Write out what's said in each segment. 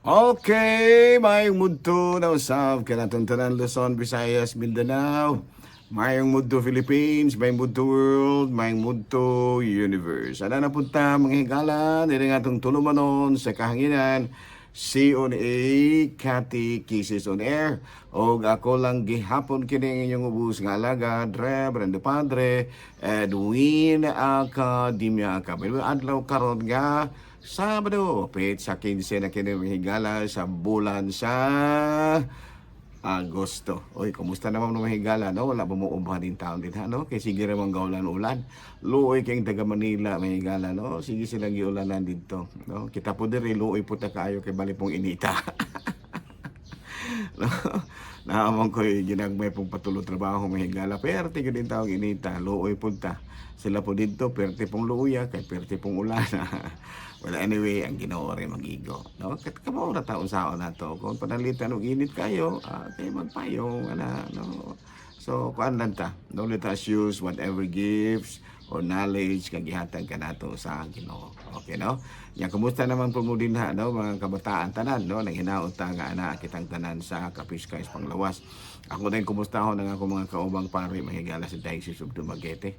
Okay, maayong mudto na usab kanatong tanan, Luzon, Visayas, Mindanao. Maayong mudto, Philippines, maayong mudto, world, maayong mudto, universe. Ana na punta, mga higala, diri nga atong tulumanon sa kahanginan, C on A Catechesis on Air. Og ako lang gihapon kini ang inyong ubos nga alagad, Reverend Padre Edwin Academia. Kabilo adlaw karon nga Sabado, petsa 15 na kini, mga higala, sa bulan sa Agosto. Oy, kumusta naman, mga higala, no? Wala ba mo ubahan din taon din, ha, no? Kay sige ra man gaulan-ulan. Luoy kayong taga Manila, mga higala, no? Sige silang giulanan dito, no? Kita po diri, luoy po ta kaayo kay bali pong inita. No? Naamang ko'y ginagmay pong patulo trabaho, mga higala. Perte din tawag inita, luoy punta. Sila po dito, perte pong luuya, kay perte pong ulan. Well, anyway, ang Ginoo rin magigo. No? Kat kabaw na taon saon na to. Kung panalitan og init kayo, kay magpayong, ana, no? So, kuan lang ta. No, let us use whatever gifts or knowledge kang gihatag kanato sa Ginoo. Okay, no? Ya, kumusta naman po mo din ha, no, mga kabataan tanan, no? Nang hinaot ta nga ana kitang tanan sa Kapiskay Panglawas. Ako din kumusta ho ng akong mga kaubang pari, mahigala, sa Diocese of Dumaguete.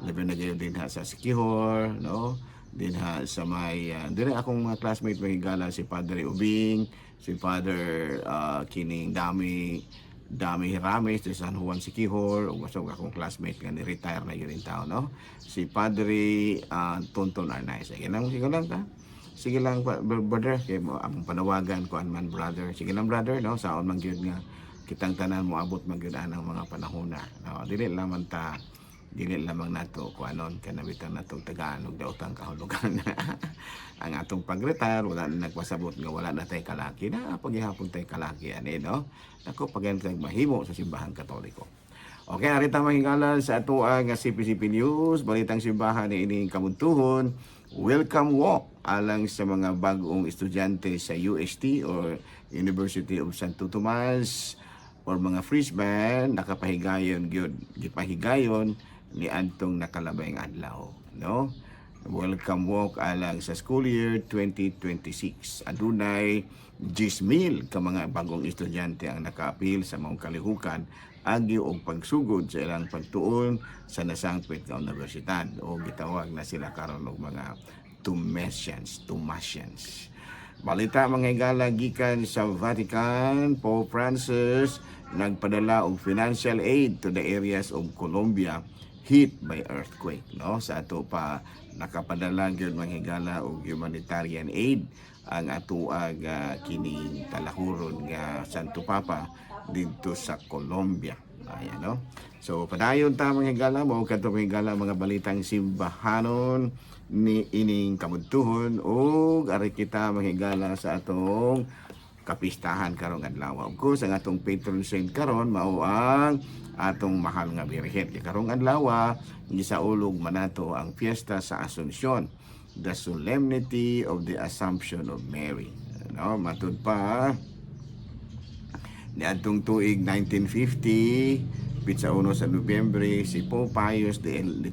Labi na gayon din ha sa Siquijor, no? Din ha sa may dire akong mga classmate, mahigala, si Padre Ubing, si Father kining Dami Dami Hirames sa San Juan Siquijor, ug basog akong classmate nga ni-retire na yun tao, no? Si Padre Tonton Arnaiz. Sige lang, sige lang ka. Sige lang, brother, kay mo among panawagan kuan man, brother. Sige lang, brother, no? Saon man gyud nga kitang tanan moabot man gyud anang mga panahon na. No, dili lamang ta dili lamang nato kuanon kanabitang natong tagaan og daotang kahulugan ang atong pag-retire. Wala na nagpasabot nga wala na tay kalaki na paghihapon tay kalaki ani, no? Ako pag mahimo sa Simbahang Katoliko. Okay, arita, mga higala, sa ato ang CPCP News, balitang simbahan ni ining kamuntuhon, welcome walk alang sa mga bagong estudyante sa UST or University of Santo Tomas or mga freshman nakapahigayon gyud, gipahigayon ni adtong nakalabay nga adlaw, no? Welcome walk alang sa school year 2026. Adunay 10,000 ka mga bagong estudyante ang nakaapil sa maong kalihukan agi og pagsugod sa ilang pagtuon sa nasangpit nga universidad o gitawag na sila karon og mga Thomasians, Thomasians. Balita, mga higala, gikan sa Vatican, Pope Francis nagpadala og financial aid to the areas of Colombia hit by earthquake, no? Sa ato pa nakapadala gyud, mga higala, og humanitarian aid ang atoang kining talahuron nga Santo Papa didto sa Colombia. Ayan, no? So padayon ta, mga higala, mao kadto, mga higala, mga balitang simbahanon ni ining kamudtuhon ug ari kita, mga higala, sa atong kapistahan karong adlaw. Of course, ang atong patron saint karon mao ang atong mahal nga Birhen. Kay karong adlaw, gisaulog manato ang fiesta sa Asunsyon, the Solemnity of the Assumption of Mary. No, matud pa niadtong tuig 1950, pitsa 1 sa Nobyembre, si Pope Pius XII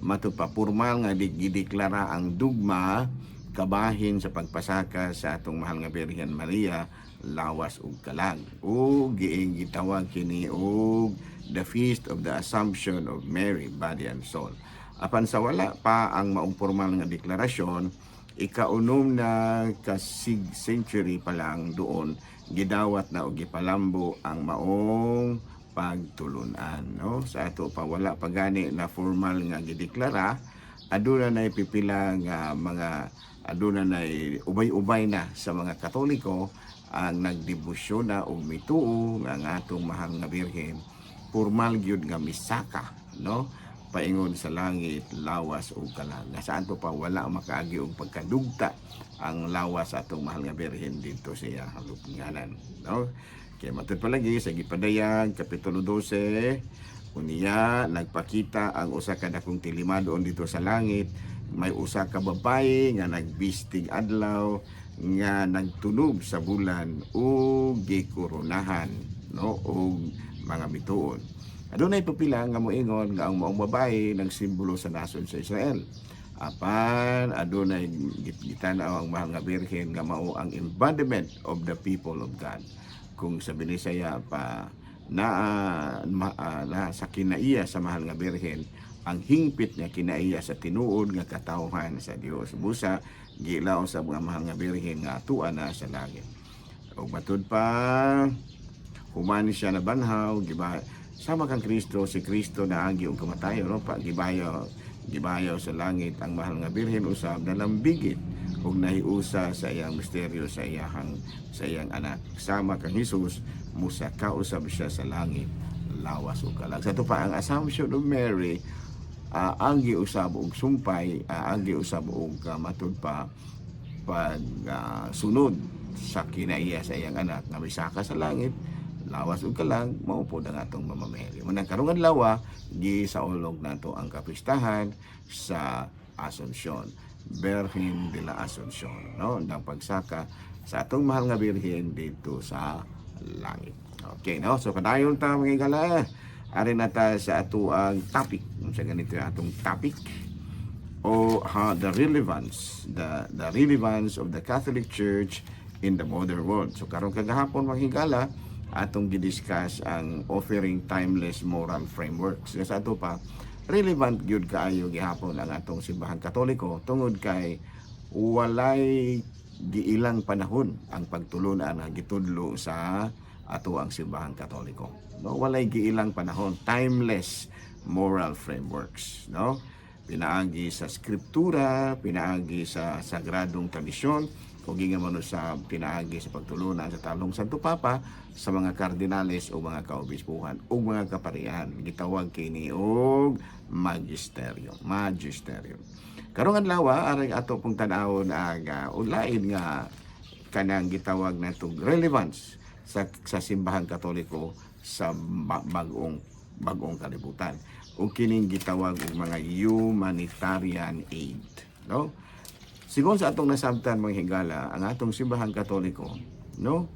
matud pa formal nga gideklara ang dugma kabahin sa pagpasaka sa atong mahal nga Birhen Maria lawas ug kalag ug giing gitawag kini og the Feast of the Assumption of Mary, Body and Soul. Apan sa wala pa ang maong formal nga deklarasyon, ikaunom na kasig century pa lang doon gidawat na og gipalambo ang maong pagtulunan, no? Sa ato pa, wala pa gani na formal nga gideklara, aduna na pipila nga mga aduna na ubay-ubay na sa mga Katoliko ang nagdebosyon na og mituo nga ang atong mahal nga Birhen formal gyud nga misaka, no, paingon sa langit lawas ug kalag, nga saan to pa wala makaagi og pagkadugta ang lawas sa atong mahal nga Birhen dito sa iyang lubnganan, no? Kay matud palagi sa gipadayag kapitulo 12, unya nagpakita ang usa ka dakong tilimadon dito sa langit, may usa ka babaye nga nagbistig adlaw nga nagtunob sa bulan ug gikoronahan, no, og mga bituon. Adunay pipila nga moingon nga ang maong babae nagsimbolo sa nasod sa Israel. Apan adunay gitanaw ang Mahal nga Birhen nga mao ang embodiment of the people of God. Kung sa Binisaya pa na, na sa kinaiya sa Mahal nga Birhen ang hingpit nga kinaiya sa tinuod nga katawhan sa Dios. Busa gilaw sa mga Mahal nga Birhen nga atua na sa langit. Ug matud pa, human siya na banhaw, giba sama kang Kristo, si Kristo naagi og kamatayon, no, pa gibayo gibayo sa langit. Ang Mahal nga Birhen usab nalambigit ug nahiusa sa iyang misteryo sa iyang anak. Sama kang Hesus, musaka usab siya sa langit, lawas ug kalag. Sa ato pa, ang Assumption of Mary agi usab og sumpay, agi usab og matud pa pag sunod sa kinaiya sa iyang anak nga misaka sa langit, lawas ug kalag, mao pod ang atong Mama Mary. Munang karong adlaw, gisaulog nato ang kapistahan sa Asunsyon, Virgen de la Asuncion, no, ang pagsaka sa atong Mahal nga Birhen dito sa langit. Okay, no? So kadayon ta, mga higala, ari na ta sa ato ang topic. Sa ganito yung atong topic o ha, the relevance of the Catholic Church in the modern world. So karon kagahapon, mga higala, atong gidiscuss ang offering timeless moral frameworks. Sa ato pa, relevant gyud kaayo gihapon ang atong Simbahang Katoliko tungod kay walay giilang panahon ang pagtulunan nga gitudlo sa ato ang Simbahang Katoliko. No, walay giilang panahon, timeless moral frameworks, no? Pinaagi sa skriptura, pinaagi sa sagradong tradisyon, ug ingon man sa pinaagi sa pagtulunan sa talong Santo Papa sa mga kardinales o mga kaobispuhan o mga kaparian. Gitawag kini og magisteryo, magisterium. Karong adlaw, aring ato pong tan-awon ang ulain nga kanang gitawag natong relevance sa Simbahang Katoliko sa bagong kalibutan ug kining gitawag og mga humanitarian aid, no? Sigon sa atong nasabtan, mga higala, ang atong Simbahang Katoliko, no,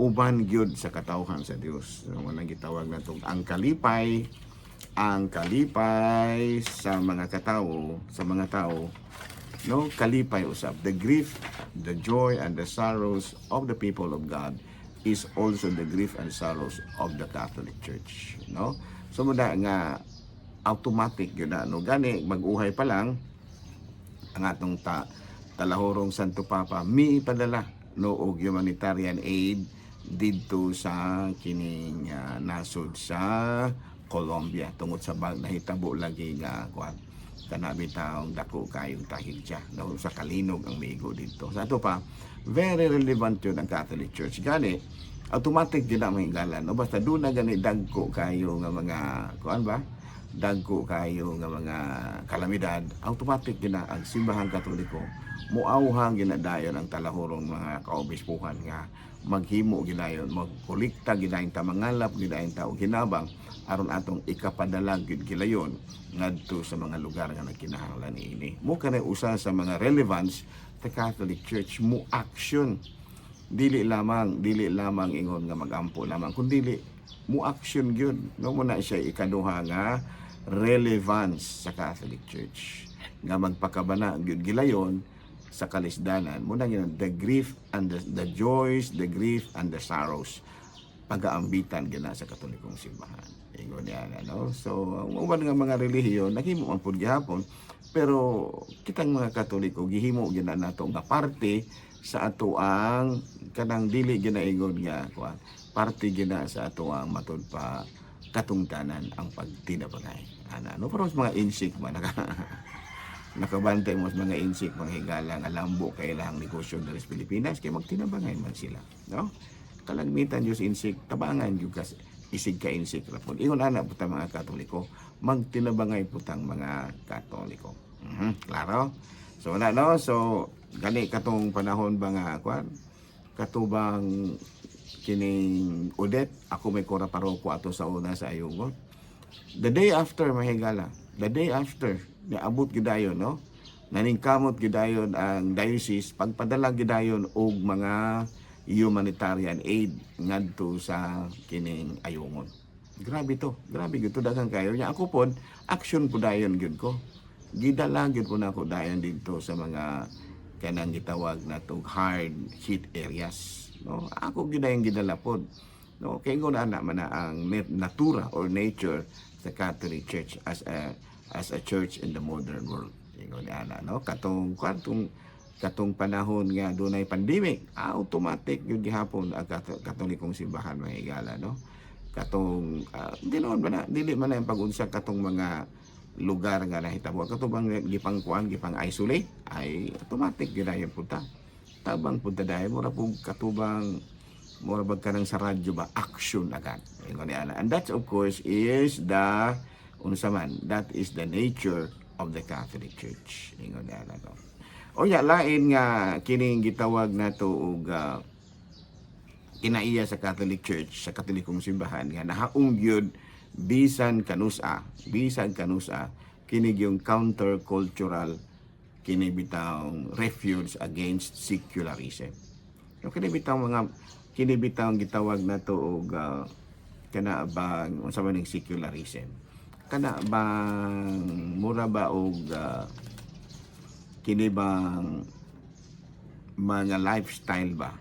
uban gyud sa katawhan sa Dios, no? Nang gitawag natong ang kalipay sa mga katawo, sa mga tao, no, kalipay usab. The grief, the joy and the sorrows of the people of God is also the grief and sorrows of the Catholic Church, no? So muna nga automatic yun na, no? Gani mag-uhay pa lang ang atong talahurong Santo Papa mipadala, no, og humanitarian aid didto sa kining nasod sa Colombia tungod sa bag nahitabo lagi nga kuan kana bitawng dako kayong trahedya, no, sa kalinog ang migo didto. Sa ato pa, very relevant yun ang Catholic Church. Gani automatic gyud ang mga higala, no? Basta doon na gani dagko kayo nga mga kuan ba, dagko kayo nga mga kalamidad, automatic gyud na ang Simbahang Katoliko muawhang ginadayon ang talahurong mga kaobispuhan nga maghimo gidayon, magkolekta gidayon ta, mangalap gidayon ta og hinabang aron atong ikapadala gyud gilayon ngadto sa mga lugar nga nagkinahanglan niini. Mo kanay usa sa mga relevance the Catholic Church, mo action, dili lamang ingon nga magampo lamang, kundi mo action gyud, no? Mo na siya ikaduha nga relevance sa Catholic Church nga magpakabana gyud gilayon sa kalisdanan mo na gyud, the grief and the joys, the grief and the sorrows, pagaambitan gyud na sa Katolikong simbahan. Ingon niya, ano? So ang uban nga mga relihiyon naghimo man pud gihapon, pero kitang mga Katoliko gihimo gyud na nato nga parte sa ato ang kanang dili ginaingon nga kuan, parte gyud na sa ato ang matud pa katungdanan ang pagtinabangay ana, no? Pero sa mga insik man, nakabantay mo sa mga insik, mga higala, nga lambo kay ilang negosyo diri sa Pilipinas kay magtinabangay man sila, no? Kalagmitan Diyos insik tabangan gyud kas isig ka insik ra pod. Ingon ana pud mga Katoliko, magtinabangay putang mga Katoliko. Klaro? So wala, no? So gani katong panahon ba nga kuan katubang kining Odette, ako may kura paroko ato sa una sa Ayungon. The day after, mahigala, the day after niabot gidayon, no, naningkamot gidayon ang diocese pagpadala gidayon og mga humanitarian aid ngadto sa kining Ayungon. Grabe to, grabe gyud to, daghan kayo nya. Ako pod, action po dayon gyud ko. Gidala gyud po nako dayon didto sa mga kanang gitawag nato hard hit areas, no? Ako gyud ang gidala pod, no? Kay ingon ana man na ang natura or nature sa Catholic Church as a church in the modern world. Ingon ana, no? Katong katong katong panahon nga dunay pandemic, automatic gyud gihapon ang Katolikong simbahan, mga higala, no? Katong di noon ba na dili man na yung pag-unsa katong mga lugar nga nahitabo, kato bang gipangkuan, gipang isolate, ay automatic gyud na yung punta tabang punta dahil mura pong katubang mura bag kanang sa radyo ba, action agad. Ingon ni ana. And that, of course, is the unsa man, that is the nature of the Catholic Church. Ingon ni ana, no? O ya, lain nga kining gitawag nato og kinaiya sa Catholic Church, sa Katolikong simbahan nga nahaong gyud bisan kanusa, kini yung counter-cultural, kini bitawng refuge against secularism. Yung kini bitaw mga kini bitaw gitawag nato og kana bang unsa man ning secularism? Kana bang mura ba og kini bang mga lifestyle ba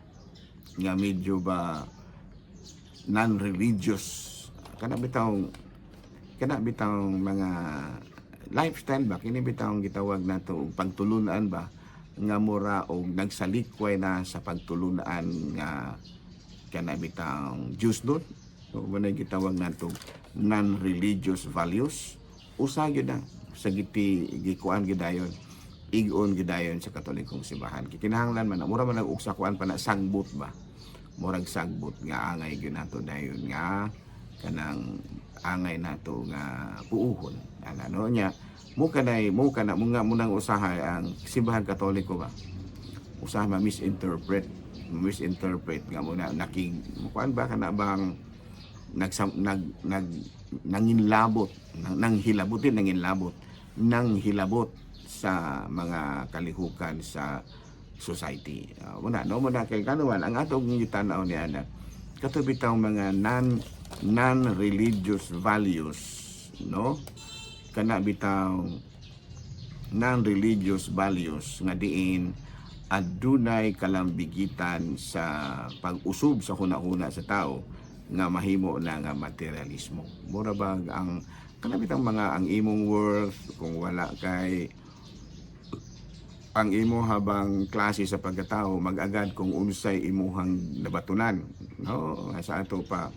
nga medyo ba non-religious, kana bitawng mga lifestyle ba, kini bitawng gitawag nato og pagtulunan ba nga mura og nagsalikway na sa pagtulunan nga kana bitawng Diyos nun, so mao gitawag nato non-religious values. Usa gyud na sa giti gikuan gyud dayon, igon gyud dayon sa Katolikong simbahan. Kinahanglan man na mura man og sa kuan pa na, sagbot ba, murag sagbot nga angay gyud nato dayon nga kanang angay nato nga puuhon ana, no? Nya mo kanay mo kana mo nga munang usahay ang simbahan Katoliko ba, usahay ma misinterpret misinterpret nga mo na naking kuan ba, kana bang nagsam, nag nag nanginlabot nang, nanghilabot din nanginlabot nang hilabot sa mga kalihukan sa society. Muna no, muna kay kanuan ang atong gitan-aw ni ana, kato bitaw mga non religious values, no? Kana bitaw non-religious values nga diin adunay kalambigitan sa pag-usub sa huna-huna sa tao nga mahimo na nga materialismo. Mura bag ang kana bitang mga ang imong worth kung wala kay ang imo habang klase sa pagkatao, mag-agad kung unsay imuhang nabatunan, no? Sa ato pa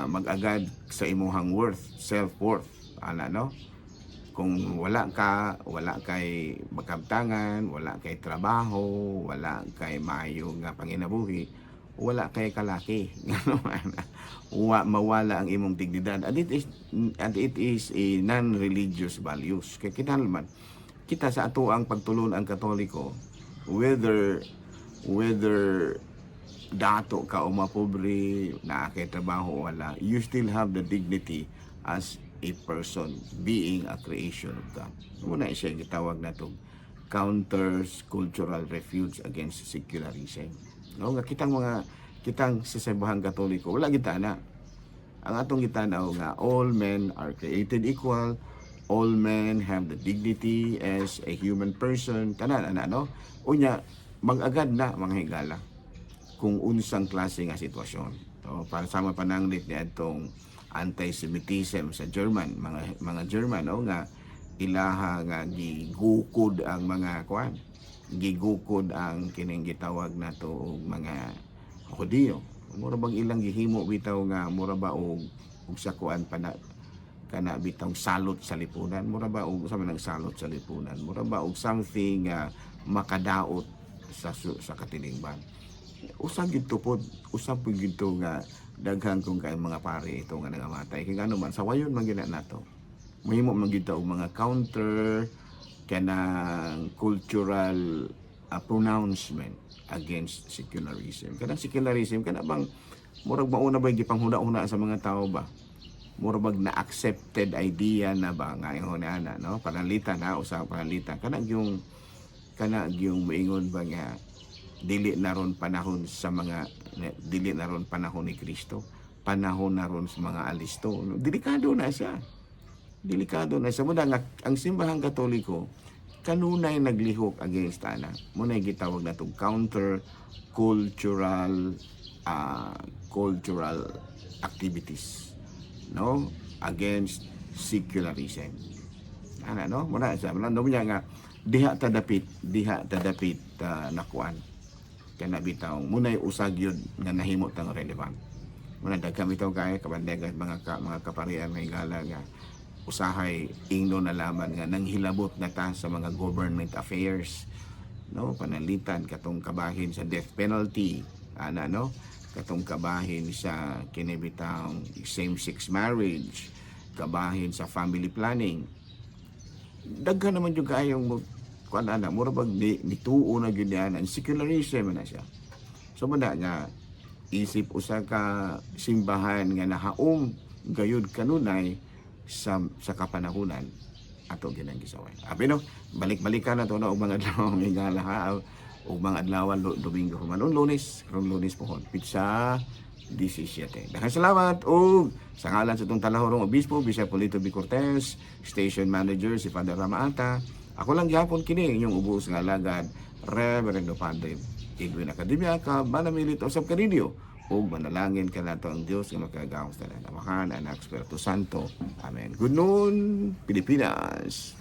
mag-agad sa imuhang worth, self-worth ana, no? Kung wala ka, wala kay makabtangan, wala kay trabaho, wala kay maayo nga panginabuhi, wala kay kalaki. Ngano man, wa mawala ang imong dignidad. And it is a non-religious values. Kay kinahanglan kita sa ato ang pagtulon ang Katoliko, whether dato ka o mapobre, naa kay trabaho o wala, you still have the dignity as a person being a creation of God. Muna siya gitawag nato counters cultural refuge against secularism. No, nga kitang mga kitang sa Simbahang Katoliko, wala kita na. Ang atong gitanaw nga all men are created equal, all men have the dignity as a human person, tanan ana, no? Unya mag-agad na, mga higala, kung unsang klase nga sitwasyon. So, para sama pananglit ni atong anti-Semitism sa German, mga German, no, nga ilaha nga gigukod ang mga kuan, gigukod ang kining gitawag nato og mga Hudiyo. Mura bang ilang gihimo bitaw nga mura ba og sa kuan pa na, kana bitawng salot sa lipunan, mura ba og sa man ang salot sa lipunan, mura ba og something nga makadaot sa katilingban. Usab gyud to pod, usab pud gyud to nga daghan kung kay mga pare ito nga nangamatay, kay ngano man sawayon man gyud na nato, mahimo man gyud ta og mga counter kanang cultural pronouncement against secularism. Kanang secularism, kana bang murag mauna ba yung gipanghuna-huna sa mga tao ba, murag bag na accepted idea na ba nga ingon ana, no? Pananglitan na usa, pananglitan kana yung moingon ba nga dili na ron panahon sa mga dili na ron panahon ni Kristo, panahon na ron sa mga alisto, no? Delikado na siya. Delikado na sa muna nga ang Simbahang Katoliko kanunay naglihok against ana. Muna gitawag natong counter cultural cultural activities, no, against secularism ana, no? Muna sa muna, no, niya nga diha ta dapit nakuan kana bitaw munay usag yun nga nahimo tang relevant. Muna daghan bitaw kay kabanday mga kaparian nga higala nga usahay ingno nalaman nga nanghilabot na ta sa mga government affairs, no? Pananglitan katong kabahin sa death penalty ana, no, katong kabahin sa kini bitawng same sex marriage, kabahin sa family planning. Daghan naman jud kaayong mo kuan ana, mura bag ni nituo na gyud niya ang secularism na siya. So muna nga isip usa ka simbahan nga nahaom gayud kanunay sa kapanahunan ato ginang gisaway. Abi no, balik-balikan na to na og mga adlaw, higala ha, ug mga adlaw Domingo human Lunes, karon Lunes pohon, petsa 17. Daghang salamat ug sa ngalan sa itong talahorong obispo, Bishop Polito B. Cortez, station manager si Father Ramaata. Ako lang gyapon kini inyong ubos nga alagad, Reverendo Padre Edwin Academia, ka manamilit usab kaninyo ug manalangin kanato ang Dios nga makagagahom sa tanan, Amahan, Anak, Espiritu Santo. Amen. Good noon, Pilipinas.